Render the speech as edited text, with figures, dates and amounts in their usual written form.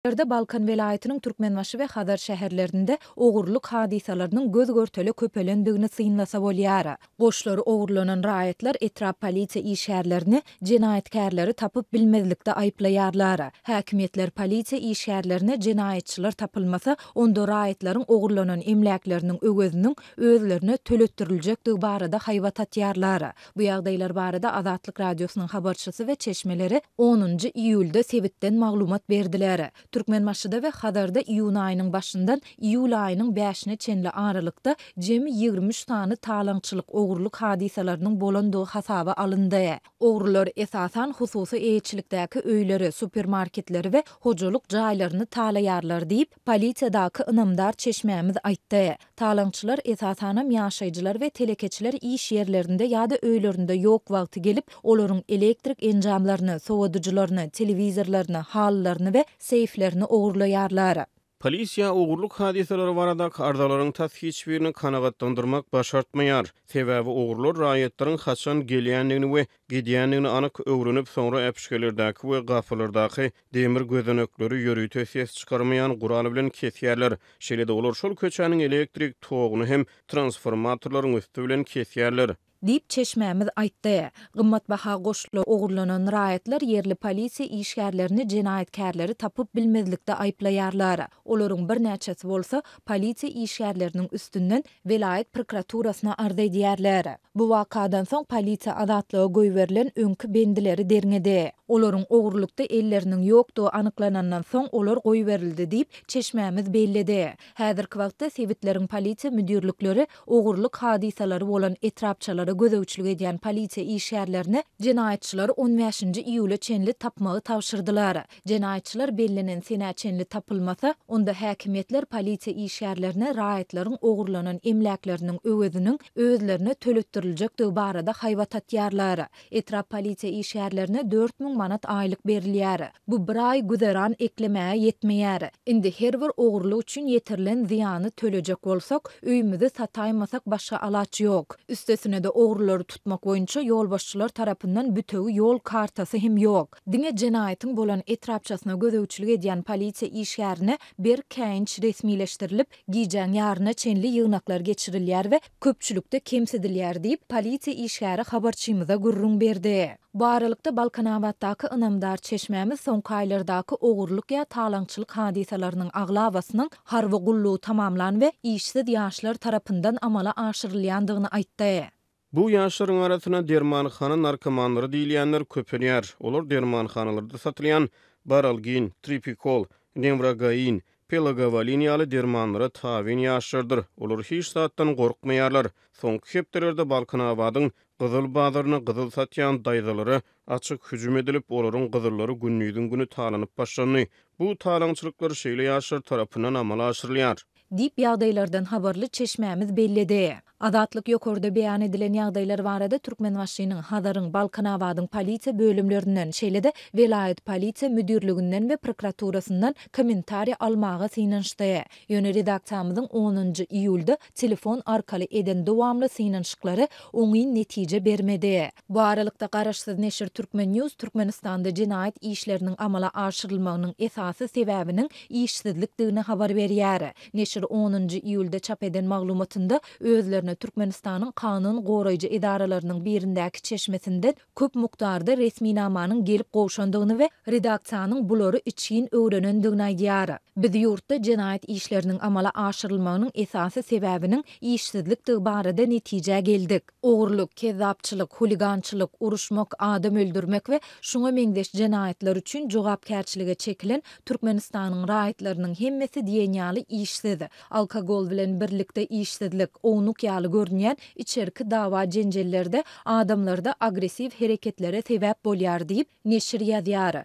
Ýerde Balkan welaýatynyň Türkmenbaşy we Hazar şäherlerinde ogurlyk hadysalarynyň göz-görtele köpelendigini synlasa bolýar. Goşlary ogurlanan raýatlar etrap polisiýa işgärlerini jenaýatkärleri tapyp bilmezlikde aýyplaýarlar. Häkimiýetler polisiýa işgärlerine jenaýatçylar tapylmasa, onda raýatlaryň ogurlanan emläkleriniň öweziniň özlerine töletdiriljekdigi barada haýbat atýarlar. Bu ýagdaýlar barada Azatlyk Radiosynyň habarçysy we çeşmeleri onunjy iýulda sebitden maglumat berdiler. Türkmenbaşyda we Hazarda iýun aýynyň başyndan iýul aýynyň bäşine çenli aralykda jemi 23 sany talaňçylyk, ogurlyk hadysalarynyň bolandygy hasaba alyndy. Ogrular, esasan, hususy eýeçilikdäki öýleri, supermarketleri we hojalyk jaýlaryny talaýarlar diýip, polisiýadaky ynamdar çeşmämiz aýtdy. Talaňçylar, esasanam, ýaşaýjylar we telekeçiler iş ýerlerinde ýa-da öýlerinde ýok wagty gelip, olaryň elektrik enjamlaryny, sowadyjylaryny, telewizorlaryny, halylaryny we seýflerini ogurlaýarlar. Polisiýa ogurlyk hadysalary baradaky arzalaryň tas hiç birini kanagatlandyrmak başartmaýar. Sebäbi ogrular raýatlaryň haçan gelýändigini we gidýändigini anyk öwrenip, soňra äpişgelerdäki we gapylardaky demir gözenekleri ýörite ses çykarmaýan gural bilen kesýärler. Şeýle-de olar şol köçäniň elektrik toguny hem transformatorlaryň üsti bilen kesýärler. Diýip, çeşmämiz aýtdy. Gymmatbaha goşly ogurlanan raýatlar ýerli polisiýa işgärlerini jenaýatkärleri tapyp bilmezlikde aýyplaýarlar. Olaryň birnäçesi bolsa, polisiýa işgärleriniň üstünden welaýat prokuraturasyna arz edýärler. Bu wakadan soň polisiýa azatlyga goýberilen öňki bendileri derňedi. Olaryň ogurlykda elleriniň ýokdugy anyklanandan soň olar goýberildi diýip, çeşmämiz belledi. Häzirki wagtda sebitleriň polisiýa müdirlikleri ogurlyk hadysalary bolan etrapçalara gözegçilik edýän polisiýa işgärlerine jenaýatçylary on bäşinji iýula çenli tapmagy tabşyrdylar. Jenaýatçylar bellenen senä çenli tapylmasa, onda häkimiýetler polisiýa işgärlerine raýatlaryň ogurlanan emläkleriniň öweziniň özlerine töletdiriljekdigi barada haýbat atýarlar. Etrap polisiýa işgärlerine 4000 manat aýlyk berilýär. Bu bir aý güzeran eklemäge ýetmeýär. Indi her bir ogurlyk üçin ýetirilen zyýany tölejek bolsak, öýümizi sataýmasak başga alaç ýok. Üstesine-de ogrulary tutmak boýunça ýolbaşçylar tarapyndan bütewi ýol kartasy hem ýok. Diňe jenaýatyň bolan etrapçasyna gözegçilik edýän polisiýa işgärine berk käýinç resmileşdirilip, gijäň ýaryna çenli ýygnaklar geçirilýär we köpçülikde kemsidilýär diýip, polisiýa işgäri habarçymyza gürrüň berdi. Bu aralykda, Balkanabatdaky ynamdar çeşmämiz soňky aýlardaky ogurlyk ýa talaňçylyk hadysalarynyň aglabasynyň harby gullugy tamamlan we işsiz ýaşlar tarapyndan amala aşyrylýandygyny aýtdy. Bu ýaşlaryň arasynda dermanhana narkomanlary diýilýänler köpelýär. Olar dermanhanalarda satylýan Baralgin, Tripikol, Newrogain, Pelagawalin ýaly dermanlara tabyn ýaşlardyr. Olar hiç zatdan gorkmaýarlar. Soňky hepdelerde Balkanabadyň gyzyl bazaryna gyzyl satýan daýzalara açyk hüjüm edilip, olaryň gyzyllary gündiziň güni talanyp başlandy. Bu talaňçylyklar şeýle ýaşlar tarapyndan amala aşyrylýar. Diýip, ýagdaýlardan habarly çeşmämiz belledi. Azatlyk ýokarda beýan edilen ýagdaýlar barada Türkmenbaşynyň, Hazaryň, Balkanabadyň polisiýa bölümlerinden, şeýle-de welaýat polisiýa müdirliginden we prokuraturasyndan kommentariý almaga synanyşdy. Ýöne redaksiýamyzyň onunjy iýulda telefon arkaly eden dowamly synanyşyklary oňyn netije bermedi. Bu aralykda, garaşsyz neşir Turkmen. News Türkmenistanda jenaýat işleriniň amala aşyrylmagynyň esasy sebäbiniň işsizlikdigini habar berýär. Neşir onunjy iýulda çap eden maglumatynda özlerine Türkmenistanyň kanun goraýjy edaralarynyň birindäki çeşmesinden köp mukdarda resminamanyň gelip gowşandygyny we redaksiýanyň bulary içgin öwrenendigini aýdýar. Biz ýurtda jenaýat işleriniň amala aşyrylmagynyň esasy sebäbiniň işsizlikdigi barada netijä geldik. Ogurlyk, kezzapçylyk, huligançylyk, uruşmak, adam öldürmek we şuňa meňzeş jenaýatlar üçin jogapkärçilige çekilen Türkmenistanyň raýatlarynyň hemmesi diýen ýaly işsiz. Alkogol bilen birlikde işsizlik, ownuk ýaly görünýän içerki dawa-jenjellerde adamlarda agressiw hereketlere sebäp bolýar diýip, neşir ýazýar.